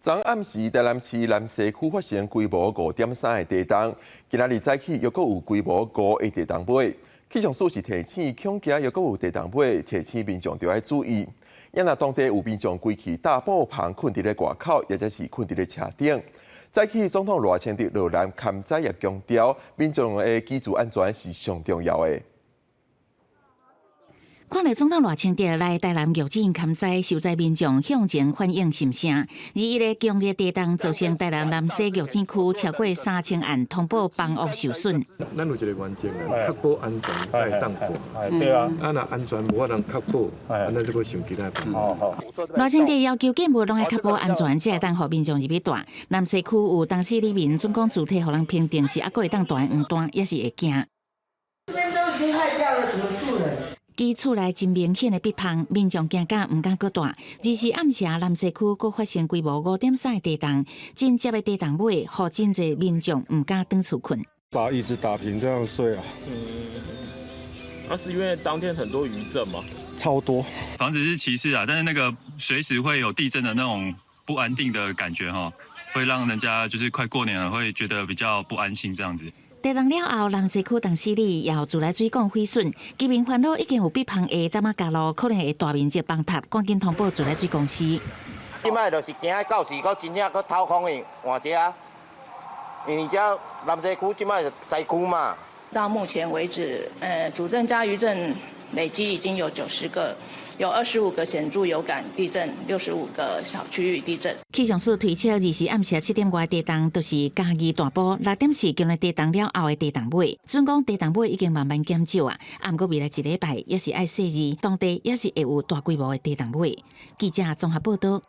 昨暗時台南市南勢區發生規模5.3的地動，今仔日早起猶閣有規模5的地動尾。氣象署是提醒，恐驚猶閣有地動尾，提醒民眾著愛注意。啊若當地有民眾規氣搭布棚睏佇咧外口，抑或者是睏佇咧車頂。早起總統賴清德落南勘災也強調，民眾的居住安全是上重要的。看著總統賴清德來台南玉井勘災，受災民眾向前反應甚盛。21的強烈地動造成台南南勢玉井區超過3000案通報房屋受損。咱有一個原則啊，確保安全才會當住。對啊。啊，若安全無法通確保，啊，咱就閣想其他辦法。賴清德要求建物攏愛確保安全，才會當予民眾入去蹛。南勢區有當時里民準講主體予人評定是猶閣會當蹛的黃單，也是會驚。這邊都已經壞掉了，怎麼住人？其厝內真明顯的壁縫，民眾驚甲毋敢閣蹛。24暗時南勢區閣發生規模5.3的地動，緊接的地動尾，予真濟民眾毋敢轉厝睏。把椅子打平這樣睡啊。嗯，那是因為當天很多餘震嘛？超多。房子是其次啊，但是那個隨時會有地震的那種不安定的感覺，哈，會讓人家就是快過年了，會覺得比較不安心這樣子。地動了後，南勢區東勢里也有自來水管毀損，居民煩惱已經有壁縫的淡仔加路可能會大面積崩塌，趕緊通報自來水公司。這擺就是驚到時閣真正閣掏空去換遮，因為這南勢區這擺災區嘛。到目前為止，主震加餘震累計已經有90個，有25個顯著有感地震，65個小區域地震。氣象署推測，24暗時7點外地動，就是嘉義大埔6.4強烈地動了後的地動尾。準講地動尾已經慢慢減少啊，啊，毋過未來一禮拜也是愛細膩，當地也是會有大規模的地動尾。記者綜合報道。